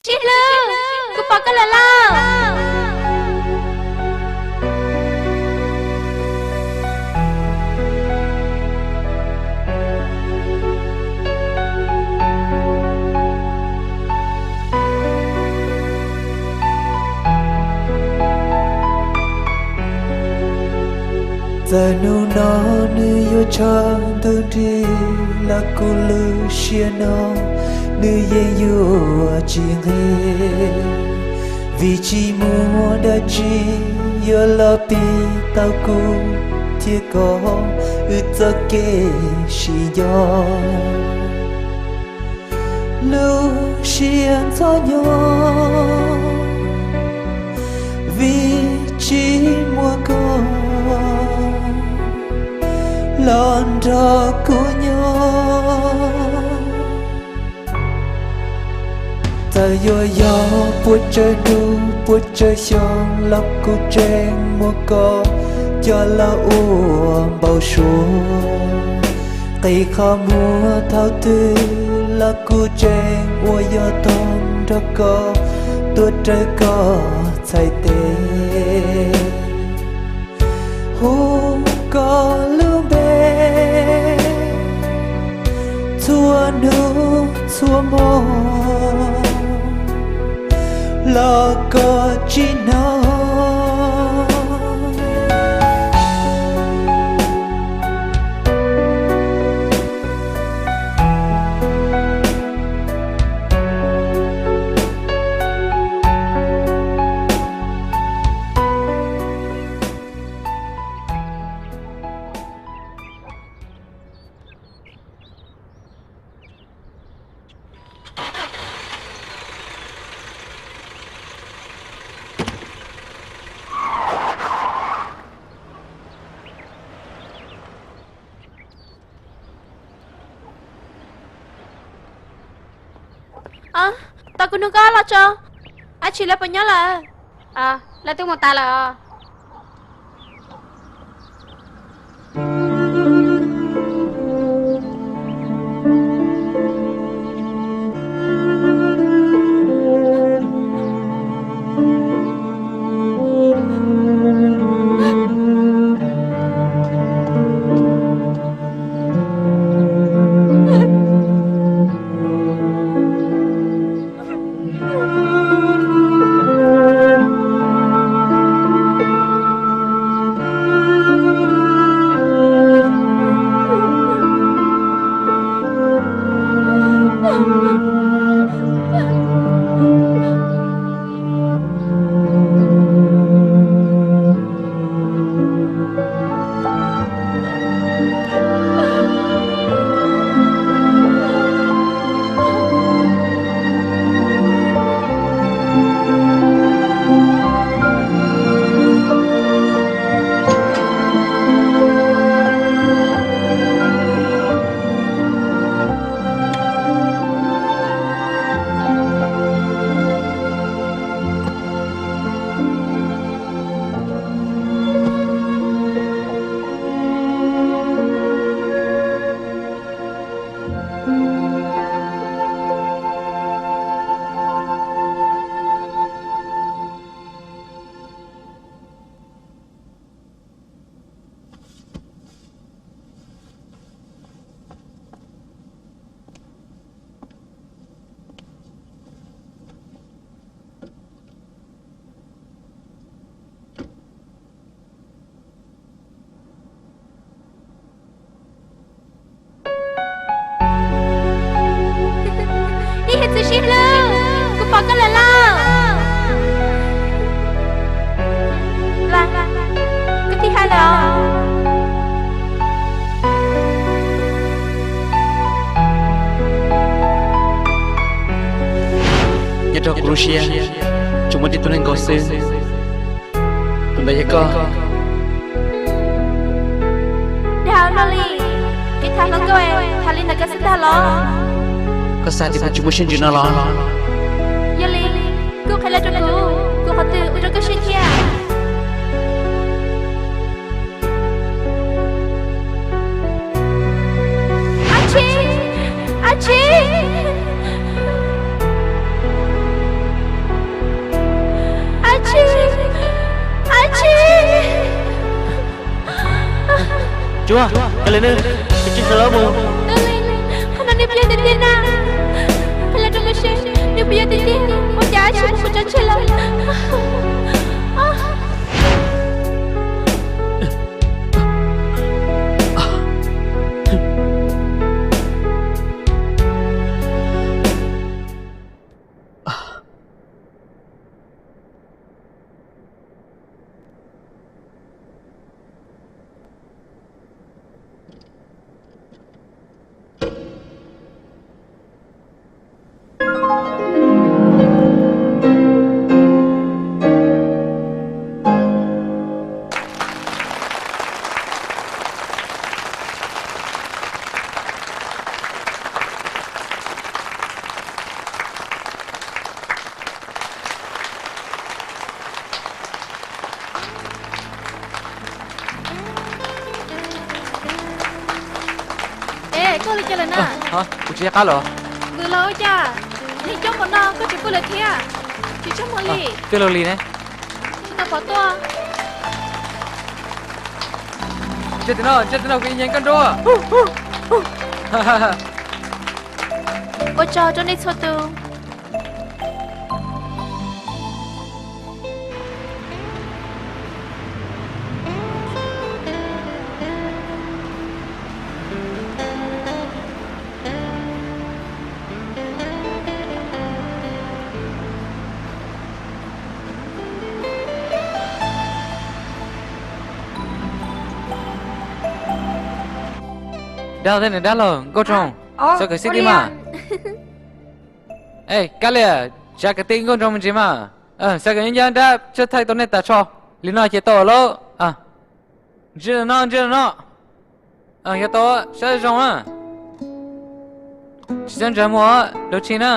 Sib Hlub, kuv pom koj lawm lauj. Txawm hnub no nws yuav tshav ntuj nrig los kuv lub siab no nws yeej yuav tsis nqig, vim tsis muaj dab tsi yuav los pib tau kuv thiab koj wb txoj kev sib nco. Lub siab ntxhov nyob vim tsis muaj koj los nrog kuv nyob. Txawm yuav yog puas tsawg hnub puas tsawg xyoo los kuv tseem muab koj coj los ua npau suav. Qhib qhov muag thaum twg los kuv tseem ua yog toog nrog koj tuaj raws koj txhais tes. Hu koj lub npe txhua hnub txhua hmo los koj tsis hnov. Tau kuv nug koj los tso, ab tsi lawv puas nyob lawm? Lawv twb mus tas lawm. Ib hiv txwv Sib Hlub, kuv pom koj lawm lauj. Los, koj tig hais lawm os. Nyob rau kuv lub siab tsuas muaj tib tug neeg nkaus xwb. Tus ntawd yog koj. Dag no li, kev tham hluas nkauj tham li ntawd koj xav dag los? Koj xav tias kuv tsis muaj siab ntsws no los? Yog li, koj qhia los rau kuv, kuv qhov twg ua rau koj siab thiab? Ab tsi, ab tsi. Tsuag, koj li nws, koj tsis sawv los mus. Qhov no nws puas yog tiag tiag na? Qhia los rau kuv seb nws puas yog tiag tiag, ua cas tsis muaj qhov tso tseg lawm. Es koj li cas lawm na? Kuv tsis nco qab lawm. Vwm los ua cas? Neeg coob npaum no koj tseem pw lawm thiab? Tsis tshua muaj li. Twb luag li ne. Tsis tau pom tuaj. Ntsia tim no, ntsia tim no, kuv nyeem koj nruab. Ua tsaug rau nej txhua tus. Dab laug, tej nws dab laug Nkauj Tsoom, xav kawm xib tij mas. Es kab liam, tsav kwv tij Nkauj Tsoom me ntsis mas. Xav kawm ncaj nrab tshawb thaij tau nej tas tsho. Li no ces tau lawm. Ntsia no, ntsia no. Yog tau, saib zoo na. Tsis txhob ntshai muag, lub tshij na.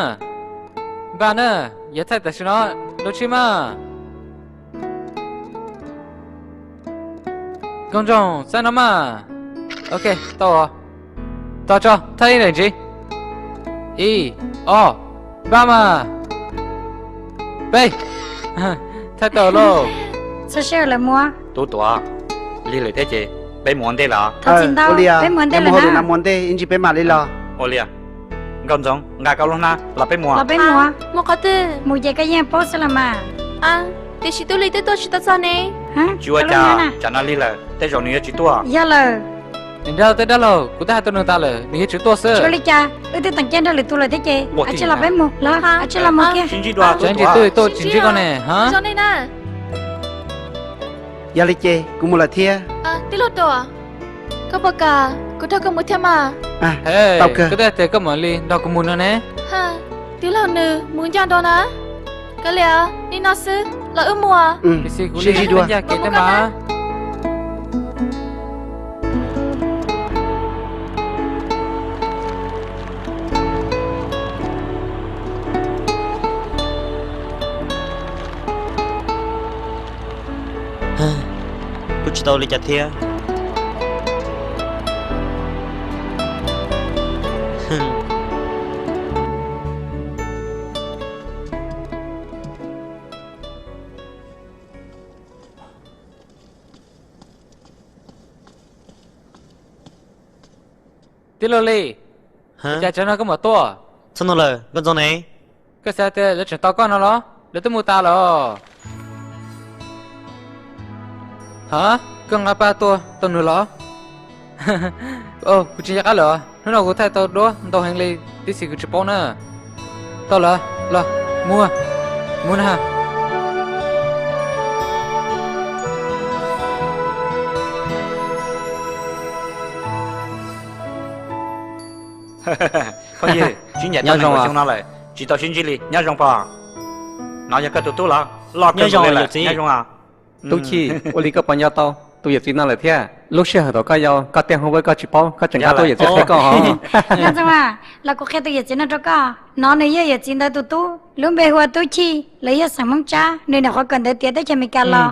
Npaj na, yuav thaij tam sim no, lub tshij mas. Nkauj Tsoom, saib no mas. Ok, tau. Tos tso, thaij ib daim ntsis. Ib, ob, npaj mas. Peb, thaij tau lauj. Txhob sib haum lawm mus. Tub Tuam, lig lawm thiab ces peb mus ua ntej lawm. Thov txim ntau, peb mus ua ntej lawm na. Mus ua ntej ib ntsis peb mam li los. Ua li, Nkauj Ntxoov, nqa koj lub hnab los peb mus. Los peb mus. Mus qhov twg? Mus ces koj yeej paub xwb los mas. Tiam sis Tub Lis twb tuaj tsis tau txog ne. Tsis ua cas, tsam no lig lawm tej zaum nws yuav tsis tuaj. Yog lawm. Niam dab laug, tej dab laug, kuv twb hais rau nws tas lawm, nws yuav tsum tuaj xwb. Tsis ua li cas, wb twb teem caij nrog lwm tus lawm thiab ces, ua tsis los peb mus, los ua tsis los mus kiag. Sib ntsib dua, tsis ntsib koj ne. Yog li ces kuv mus lawm thiab. Tij laug Tuam, koj puas kam kuv nrog koj mus thiab mas? Koj twb hais tias koj mam li nrog kuv mus no ne. Tij laug nws mus ncaj nrog na. Kav liam, nim no xwb los wb mus. Sib ntsib dua. Kuj tsis tau li cas thiab. Tij laug Lis, cas tsam no koj mam tuaj? Txog no lawm, Nkauj Ntxoov ne? Koj xav tias lawv tseem tos koj no los? Lawv twb mus tas lawm. Ha, koj nqa paj tuaj tau nws los? Kuv tsis nco qab lawm, hnub no kuv thaij tau duab ntau heev li, tib si kuv tsis paub na. Tau lawm, los, mus, mus na. Phooj ywg, sib ncaim tau xyoo no lawm tsis tau sib ntsib li, nyob zoo pog. No yog koj tus tub los? Loj kawg nkaus li lawm, nyob zoo. Tub Chij, ua li koj puas nco tau tus yawm txiv no lawm thiab? Lub sij hawm thaum koj yau koj tiag hu ua koj tsis paub, koj tseem nqa tuaj yawm txiv qhia koj hos. Nkauj Ntxoov, los kuv qhia tus yawm txiv no rau koj. No nws yog yawm txiv ntawd tus tub, lub npe hu ua Tub Chij, lawv yog xeem Hmoob Tsab, nws nyuam qhuav kawm ntawv tiav teb chaws Amelikas los.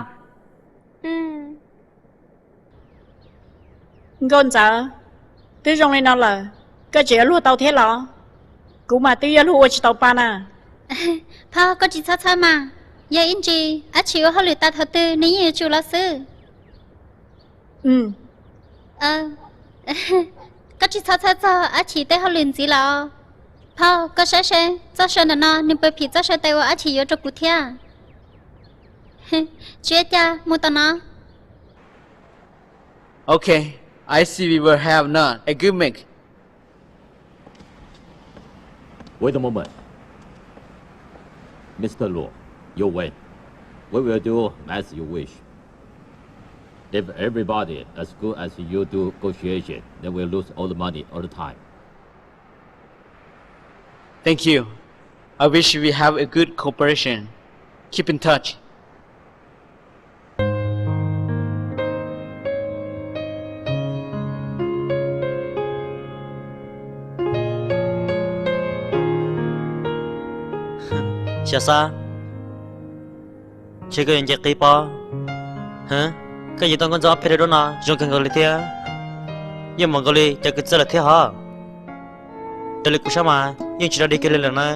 Nkauj Ntxawm, twb zoo li no lawm, koj tseem yuav luag tau thiab los? Kuv mas twb yuav luag ua tsis tau pa na. Phauj, koj tsis txhob txhawj mas, yog ib ntsis dab tsi ua hauj lwm tas thaum twg nws yeej yuav tsum los xwb. Koj tsis txhob txhawj txog Ab Chim tej hauj lwm ntxiv lawm. Phauj, koj saib seb, txoj saw ntawm no nws puas phim txoj saw tes uas Ab Chim yuav rau kuv thiab. Tsis ua cas, mus tom no. Okay, I see we will have not a good make. Wait a moment. Mister Luo, you win. We will do as you wish. If everybody as good as you do negotiation, then we'll lose all the money all the time. Thank you. I wish we have a good cooperation. Keep in touch. Xyov Xab, ntshe koj yuav nce qib pob. Koj yeej tau nkauj ntxawm ob peb daim duab no zoo kawg nkaus li thiab, yeej mos nkaus li cov kwv txwj lawm thiab hov. Raws li kuv saib mas yeej tsis dog dig kiag li lawm na.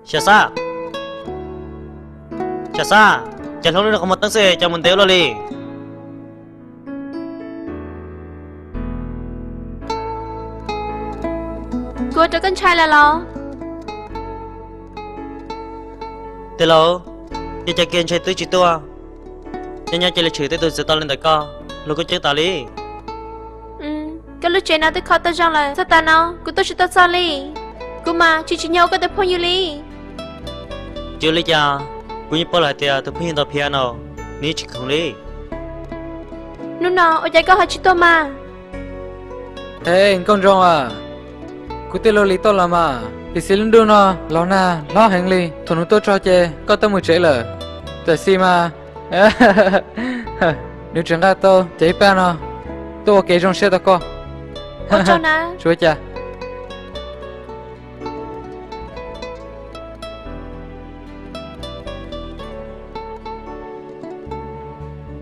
Xyov Xab, Xyov Xab, cas hlub lub qhov muag teeb xwb cas mus ntev ua luaj li. Kuv ua rau koj ntshai lawm los? Tij laug, yog cas kiag ntshe twb tsis tuaj, nyob nyob cia li tshwm tej tus txawv tau li ntawm koj, luag kuj ceeb tas li. Koj lub tsev no twb kho tau zoo lawm, txog tav no kuv tuaj tsis tau txog li. Kuv mas tsis tsim nyog ua koj tus phooj ywg li. Tsis ua li cas, kuv yeej paub lawm hais tias tus phooj ywg ntawm piano nws yeej tsis khoom li. Hnub no ua cas koj ho tsis tuaj mas? Hej, nkauj nraug a, kuv tij laug Lis tuaj los mas. Piv xws lub ntuj no los nag hlob heev li, thaum nws tuaj txog ces koj twb mus tsev lawm. Tam sim mas nws tseem nqa tau cov ib pab no tuaj ua kev zoo siab rau koj. Tsis ua cas.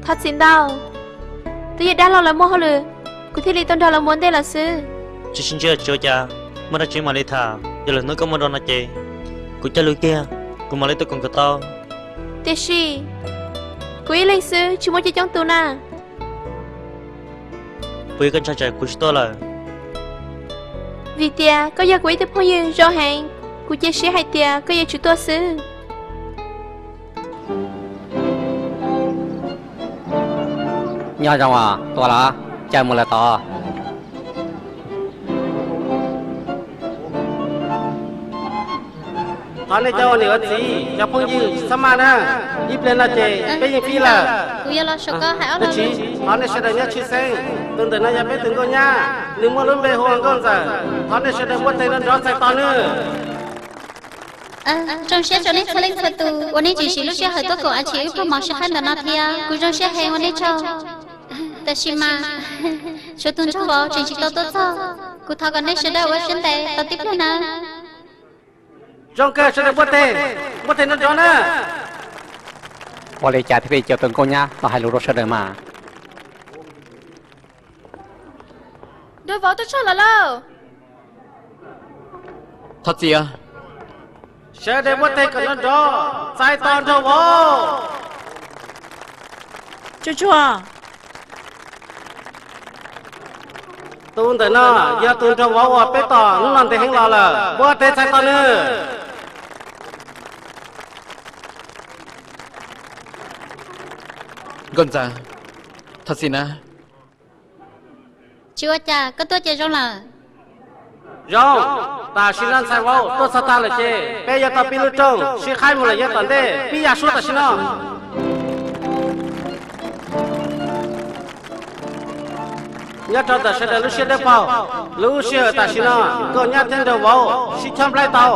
Thov txim ntau, twb yog dab laug lawv muaj hauj lwm, kuv thiaj li tau nrog lawv mus ua ntej lawm xwb. Tsis sib ntsib tsis ua cas, muaj dab tsi mam li tham, yog lwm hnub koj muaj dua no ces kuv cog lus tiag, kuv mam li tuaj koom koj tau. Tiam sis kuv ib leeg xwb tsis muaj coob coob tus na. Puas yog koj ntshai tsam kuv tsis tuaj lawm? Vim tias koj yog kuv ib tug phooj ywg zoo heev, kuv cia siab hais tias koj yuav tsum tuaj xwb. Nyob zoo os, tuaj los? Caw mus lawm tod. Thov nej cov ua niam ua txiv cov phooj ywg txhob maj na, ib pliag no ces peb yeej fij lawm. Thov nej sawv daws nyob tshwj xeeb, tus ntawm no yog peb tus nkauj nyab, nws muaj lub npe hu ua Nkauj Ntxawm. Thov nej sawv daws npuaj tes nrov nrov txais tos nws. Zoo siab rau nej txhua leej txhua tus uas nej tseem siv lub sij hawm tuaj koom Ab Chim wb pab mov sib qhaib ntawm no thiab, kuv zoo siab heev ua nej tsaug. Tab sis mas, tshuav tus nraug vauv tseem tsis tau tuaj txog, kuv thov kom nej sawv daws ua siab ntev tos tib pliag nawb. Zoo kawg, sawv daws npuaj tes, npuaj tes nrov nrov na. Ua li cas thiaj li cia tus nkauj nyab los hais lus rau sawv daws mas. Nraug vauv tuaj txog lawm lauj. Thov txim, sawv daws npuaj tes kom nrov nrov, txais tos nraug vauv. Tsuag tsuag, tus ntawm no yog tus nraug vauv uas peb tos hnub no ntev heev los lawm, npuaj tes txais tos nws. Nkauj Ntxawm, thov txim na. Tsis ua cas, koj tuaj ces zoo lawm. Zoo, tam sim no ntxhais vauv tuaj txog tag lawm ces peb yuav tau pib lub rooj sib qhaib mus lawm yav tom ntej, pib ya suab tam sim no. Nyob rau ntawm sawv daws lub siab dawb paug, lub sij hawm tam sim no nkauj nyab thiab nraug vauv sib chob nplhaib tau.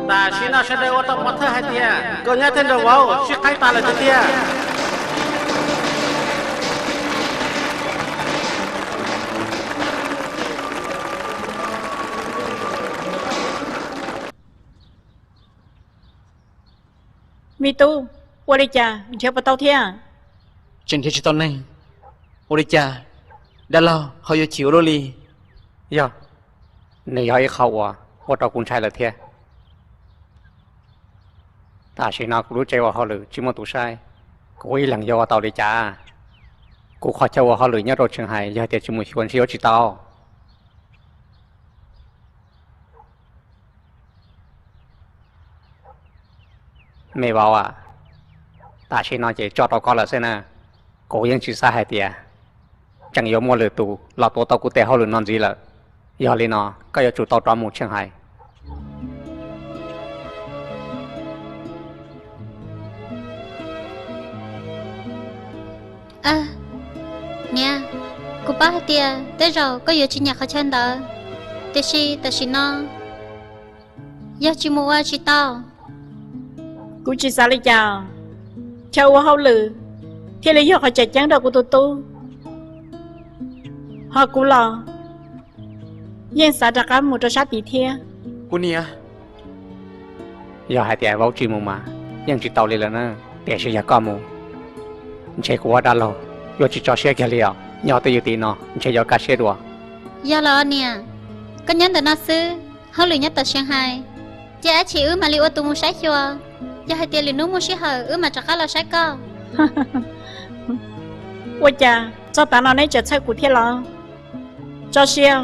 Tam sim no sawv daws ua tau pov thawj hais tias nkauj nyab thiab nraug vauv sib qhaib tas lawm tiag tiag. Me tub, Ua li cas nrhiav puas tau thiab? Tseem nrhiav tsis tau neeg. Ua li cas dab laug ho yuav chim ua luaj li? Yog, nws yog ib qho uas ua rau kuv ntshai lawm thiab. Tam sim no kuv lub tsev ua hauj lwm tsis muaj tus saib, kuv ib leeg yuav ua tau li cas? Kuv qhov chaw ua hauj lwm nyob rau Tsheej Hais, yog tias tsis mus xyuas ntshe yuav tsis tau. Me vauv, tam sim no ces tso rau koj lawm xwb na. Kuv yeej tsis xav hais tias tseem yuav muaj lwm tus los tuav tau kuv tes hauj lwm no ntxiv lawm. Yog li no koj yuav tsum tau rov mus Tsheej Hais. Niam, kuv paub hais tias tej zaum koj yuav tsis nyiam qhov chaw ntawd, tiam sis tam sim no yog tsis mus ua tsis tau. Kuv tsis xav li cas, chaw ua hauj lwm thiaj li yog qhov tseem ceeb rau kuv tus tub. Ho kuv los yeej xav rov qab mus rau sab tid thiab. Kuv niam, yog hais tias vauv tsis mus mas yeej tsis tau li lawm na. Tiam sis yog koj mus, ntshe kuv ua dab laug yuav tsis tso siab kiag li os. Nyob twj ywm tim no ntshe yuav kaj siab dua. Yog los niam, koj nyob ntawm no xwb, hauj lwm nyob tom Tsheej Hais, ces dab tsi wb mam li ua tus mus saib xyuas. Yog hais tias lwm hnub muaj sij hawm wb mam rov qab los saib koj. Ua cas txog tav no neb tseem txhawj kuv thiab los? Tso siab,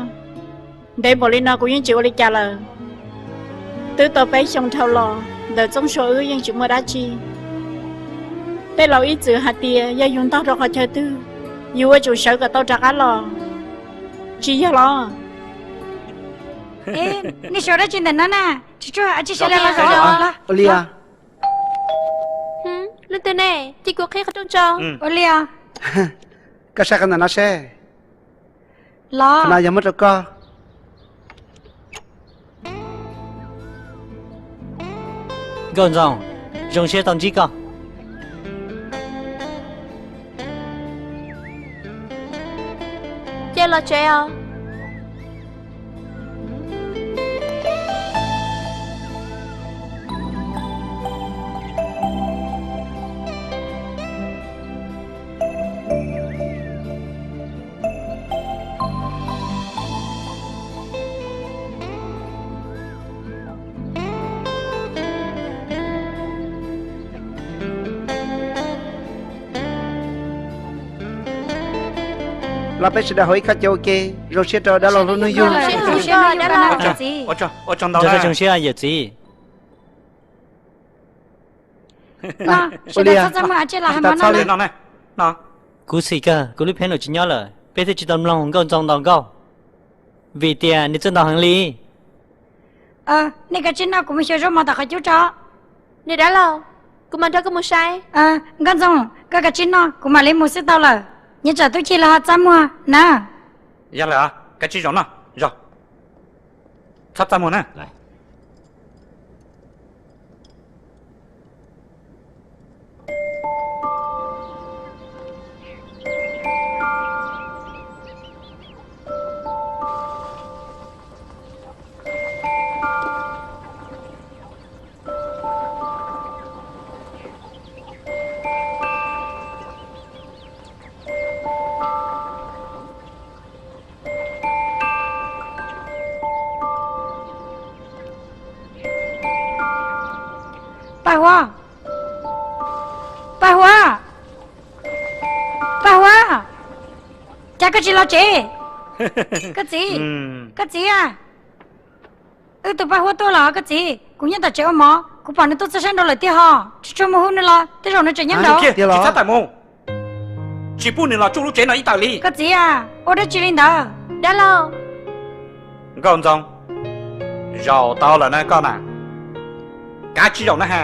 ntev npaum li no kuv yeej tsis ua li cas lawm. Twb tau peb xyoo dhau los ntawm Txooj Sua wb yeej tsis muaj dab tsi. Tej laus ib txwm hais tias yog yus ntog rau qhov chaw twg, yus yuav tsum sawv kom tau rov qab los. Tsis yog los? Nej sawv dab tsi ntawm no na? Tsis tsuag tsis sawv los los. Ua li, leej twg ne? Cia kuv qhib qhov rooj tso. Ua li, koj saib qhov ntawm no seb. Los, qhov no yog muab rau koj. Nkauj Ntxoog, zoo siab tau ntsib koj. Cia los tsev os. Los peb sawv daws haus ib khob cawv ua ke, zoo siab rau dab laug lub hnub yug. Zoo siab yawm txiv. Kuv xim kawg, kuv lub pheej nws tsis nyob lawm, peb thiaj tsis tau mloog Nkauj Ntxoog ntaus nkauj, vim tias nws txawj ntaus heev li. Nej kav tsij noj, kuv mus xyuas zaub mov tom qhov cub tso. Niam dab laug, kuv mam nrog koj mus saib. Nkauj Ntxoog, koj kav tsij noj, kuv mam li mus xwb tau lawm. Nyob tsam tub Chij los ho txaj muag na. Yog lawm, kav tsij zaum noj, zaum. Txhob txaj muag na. Paj Huab, Paj Huab, Paj Huab, cas koj tsis los tsev? Koj txiv, koj txiv a. Wb tus Paj Huab tuaj los koj txiv? Kuv nyob tom tsev ua mov, kuv pom nws tuaj txog sab nraud lawm tiag hos. Tsis tshua mus hu nws los, tej zaum nws tseem nyob nraud. Tsis txhob tawm mus, tsis pub nws los tsuj lub tsev no ib tawm li. Koj txiv a, ua dab tsi li ntawd? Dab laug. Nkauj Ntxoog, zaum tau lawm na koj na. Kav tsij zaum na ha.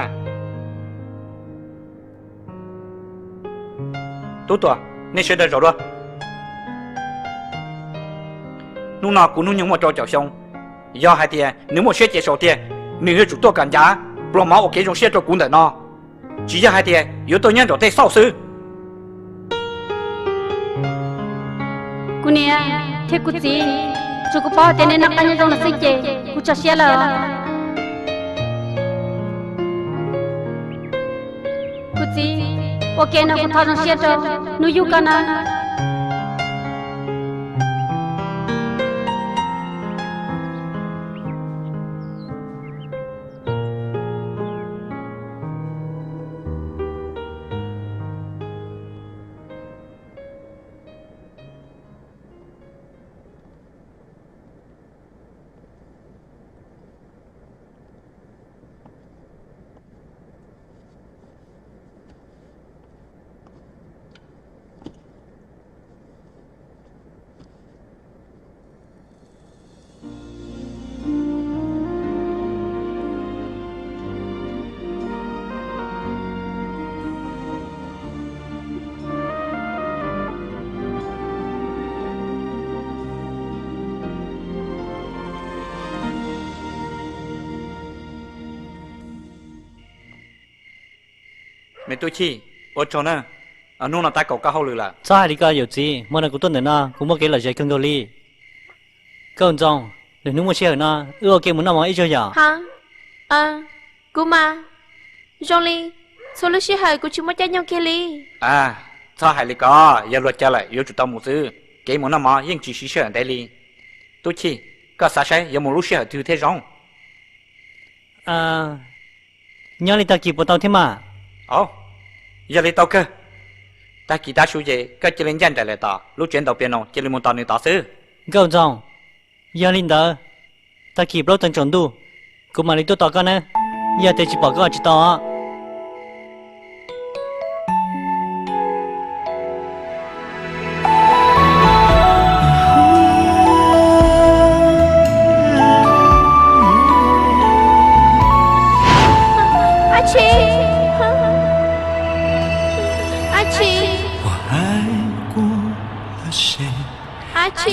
Tub Tuam, nej sawv daws zaum dua. Hnub no kuv hnub nyoog muaj rau caum xyoo, yog hais tias nws muaj siab ces saum tiag, nws yuav tsum tuaj kom ncav pluas mov ua kev zoo siab rau kuv ntawm no, tsis yog hais tias yuav tuaj nyob nraum tej xauj xwb. Kuv niam thiab kuv txiv, tsuas kuv paub hais tias nej noj qab nyob zoo no xwb ces kuv tso siab lawm. Kuv Txiv, ua ke no kuv thov zoo siab rau hnub yug koj na. Me tub Chij, ua tsaug na, hnub no tab kaum koj hauj lwm lawm. Txhob hais li ko yawm txiv, hmo no kuv tuaj ntawm no kuv muaj kev lom zem kawg nkaus li. Nkauj Ntxoo, lwm hnub muaj sij hawm no wb ua ke mus noj mov ib zaug yom. Ha, kuv mas zoo li txhua lub sij hawm kuv tsis muaj caij nyoog kiag li. A, txhob hais li ko, yog luag caw lawm yuav tsum tau mus xwb, kev mus noj mov yeej tsis siv sij hawm ntev li. Tub Chij, koj xav saib yuav mus lub sij hawm twg thiaj zoo? Nyob li tag kis puas tau thiab mas? Au, yog li tau kawg. Tag kis tav su ces koj cia li ncaj nraim lawm tom lub tsev ntaus piano, cia li mus tos nws tod xwb. Nkauj Ntxoo, yog li ntawd tag kis plaub tawm tsaus ntuj kuv mam li tuaj tos koj nawb, yog tias tsis pom koj tsis tau os. Ab tsi, ab tsi, ab tsi,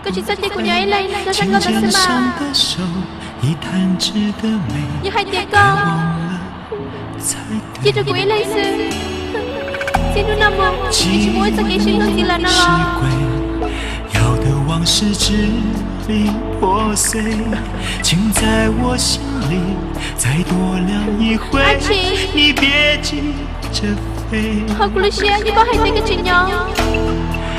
koj tsis txhob cia kuv nyob ib leeg nrog zaj nkauj ntawd xwb mas. Yog hais tias koj cia rau kuv ib leeg xwb, txij hnub no mus kuv tsis muaj ib txoj kev sib hlub ntxiv lawm no los? Ab tsi, ho kuv lub siab yog koj hais tias koj tseem nyob,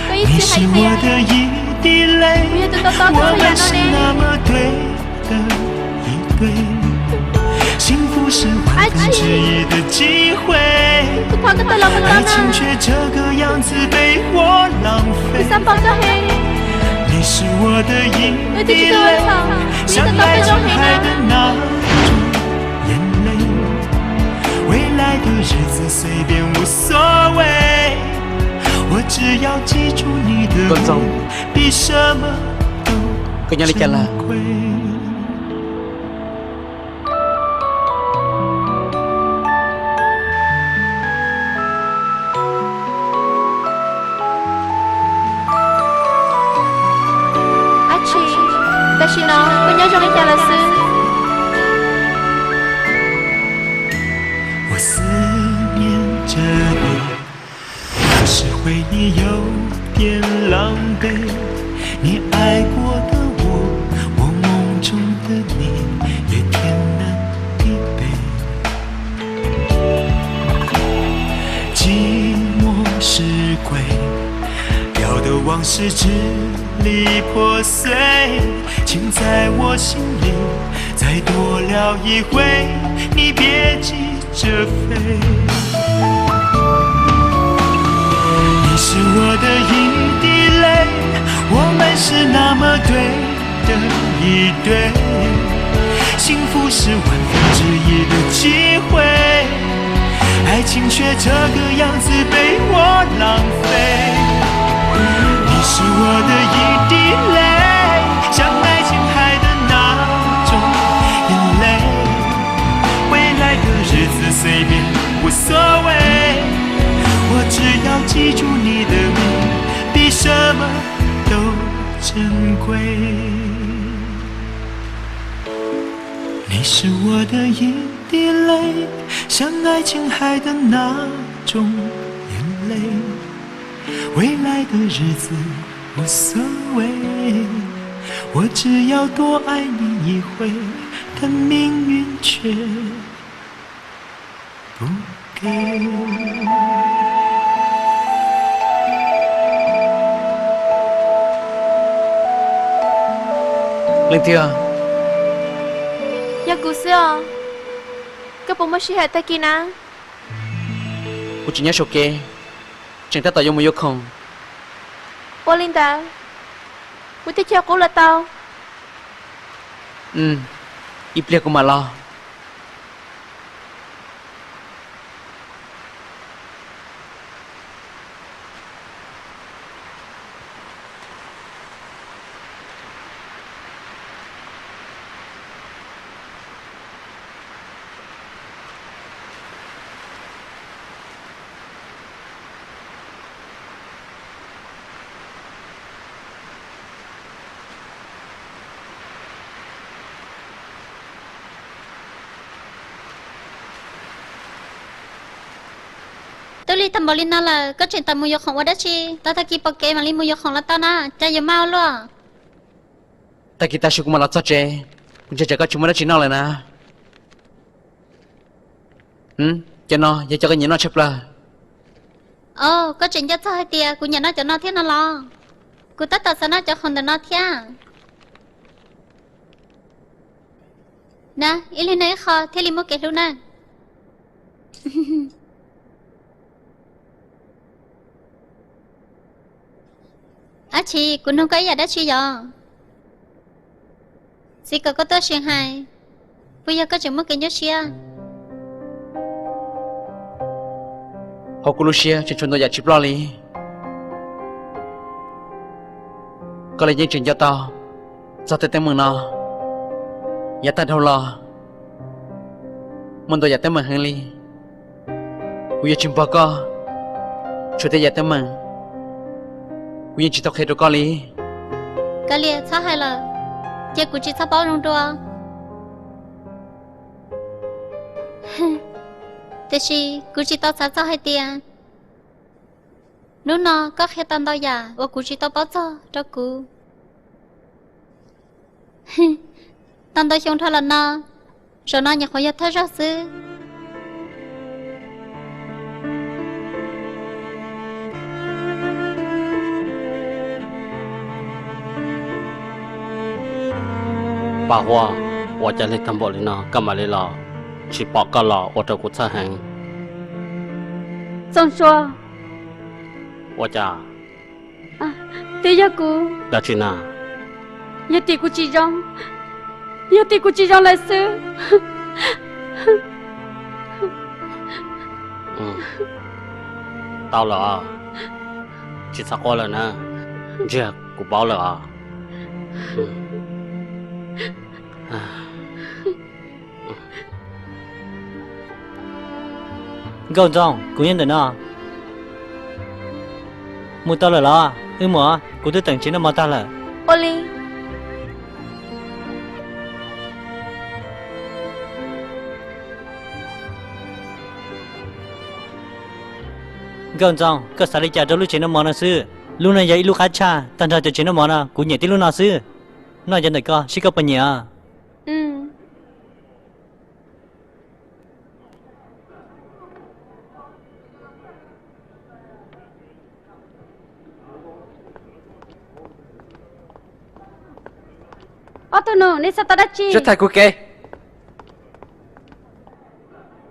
koj ib txwm hais tias kuv yog tus to taub txhua yam no ne. Ab tsi, kuv thov koj tau los mus tau na. Kuv xav pom koj heev, wb twb tsis tau ua txhaum, kuv yeej to taub koj zoo heev na. Nkauj Ntxoo, koj nyob li cas lawm? Ab tsi, tam sim no koj nyob zoo li cas lawm xwb? Pub ke. Leej twg? Yog kuv xwb os. Koj puas muaj sij hawm tag kis na? Kuv tseem nyob saum kev, tseem tab tom yuav mus yuav khoom. Ua li ntawd, kuv thiaj chaw qub los tau. Ib pliag kuv mam los. Twb lig tag npaum li no lawm, koj tseem tawm mus yuav khoom ua dab tsi? Tos tag kis pom kev mam li mus yuav khoom los tau na, cas yuav maj ua luaj. Tag kis tav su kuv mam los txog tsev, kuv ntshai tsam koj tsis muaj dab tsi noj lawm na. Cov no yog cov koj nyiam noj tshaj plaws. Os, koj tseem nco txog hais tias kuv nyiam noj cov no thiab no los? Kuv tab tom xav noj cov khoom ntawm no thiab. Na, ib leeg noj ib qho thiaj li muaj kev hlub na. Ab tsi, kuv nug koj ib yam dab tsi yos? Txiv kom koj tuaj sim hais, puas yog koj tseem muaj kev nyuaj siab? Hauv kuv lub siab tseem tshuav ntau yam tsis ploj li. Koj li yeej tseem nco tau txog tej teeb meem no. Yav tag dhau los muaj ntau yam teeb meem heev li. Kuv yuav tsis npog koj, tshuav tej yam teeb meem kuv yeej tsis tau qhia rau koj li. Kav liam, txhob hais lawm, cia kuv tsis txhob paub zoo dua. Tiam sis kuv tsis tau xav txog hais tias hnub no koj qhia tau ntau yam uas kuv tsis tau paub txog rau kuv. Tau ntau xyoo dhau los no, zaum no nyuam qhuav yog thawj zaug xwb. Paj Huab, ua cas lig tag npaum li no koj mam li los, tsis pom koj los ua rau kuv txhawj heev. Txooj Sua. Ua cas? Twb yog kuv. Dab tsi na? Yog tias kuv tsis zoo, yog tias kuv tsis zoo lawm xwb. Tau lawm os, tsis txhob quaj lawm na, ntsiag kuv paub lawm os. Nkauj Ntxoog, kuv nyob ntawm no. Mus tau lawm los? Wb mus, kuv twb teem tsev noj mov tag lawm. Ua li. Nkauj Ntxoog, koj xav li cas rau lub tsev noj mov no xwb? Lub no yog ib lub qab tshaj tag nrho cov tsev noj mov no, kuv nyiam tib lub no xwb. Noj cov ntawm koj seb koj puas nyiam. Ob tug nus, nej xav tau dab tsi? Tsis thaij kuv kev.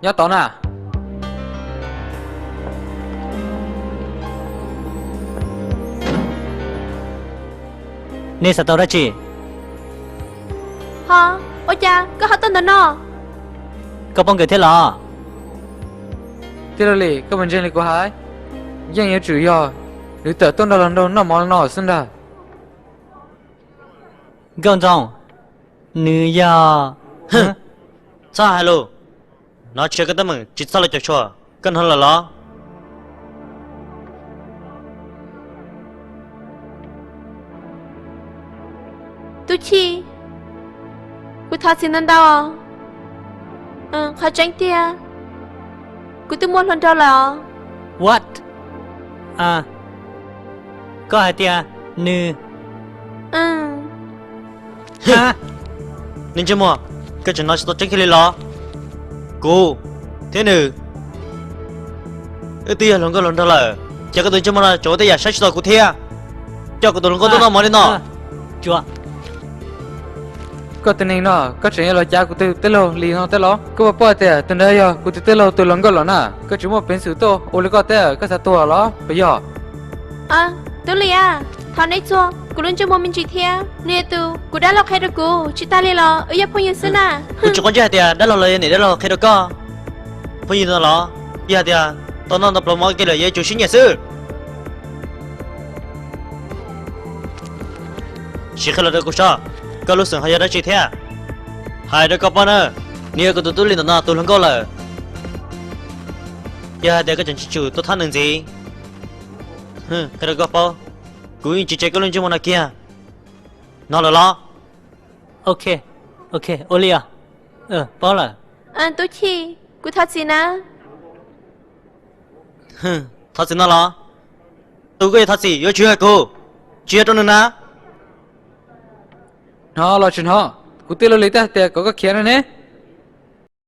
Nyob tod na. Nej xav tau dab tsi? Ho, ua cas koj ho tuaj ntawm no? Koj paub nkawd thiab los? Tij laug Lis, koj puas ntseeg li kuv hais? Yeej yuav tsum yog nws tawm tuaj nrog luag nraug noj mov no xwb ntag. Nkauj Ntxoog, nws yog... Txhob hais lus, hnov tsis koj teeb meem tsis txhob los caum tshuaj, koj hnov lawm los? Tub Chij, kuv thov txim ntau ntau. Qhov tseeb tiag, kuv twb muaj hluas nraug lawm os. What? Koj hais tias nws... Niag ntsej muag, koj tseem hnov tsis tau tseeb kiag li los? Kuv thiab nws Wb twb yog hluas nkauj hluas nraug lawm, ces koj tus ntsej muag no tseem ua tej yam saib tsis taus kuv thiab. Coj kuv tus hluas nkauj tuaj noj mov li no. Koj tus neeg no, koj tseem yuav los cav kuv tus tij laug Lis no thiab los? Koj puas paub tias tus ntawd yog kuv tus tij laug tus hluas nkauj los na? Koj tsis muaj peev xwm tuaj ua li koj thiab, koj xav tuag los puas yog? Tub Lis a, thov neb txua, kuv lub ntsej muag me ntsis thiab. Nws yog tus kuv dab laug qhia rau kuv, tsis tas li los wb yog phooj ywg xwb na. Kuv tsis quav ntsej hais tias dab laug los yog niam dab laug qhia rau koj. Phooj ywg no los, yog hais tias tau noj ntau plaub mov kiag lawm yuav tsum sib nyiam xwb. Sim qhia los rau kuv saib, koj lub xeem ho yog dab tsi thiab? Hais rau koj paub na, nws yog kuv tus tub Lis ntawm no tus hluas nkauj lawm. Yog hais tias koj tseem tsis tsum tuaj thab nws ntxiv, qhia rau koj paub, kuv yeej tsis tseg koj lub ntsej muag no kiag. Hnov lawm los? Ok, ok, ua li os. Paub lawm. Tub Chij, kuv thov txim na. Thov txim no los? Tus koj yuav thov txim yuav tsum yog kuv, tsis yog rau nws na. Hnov los tsis hnov, kuv tij laug Lis twb hais tias kom koj khiav no ne.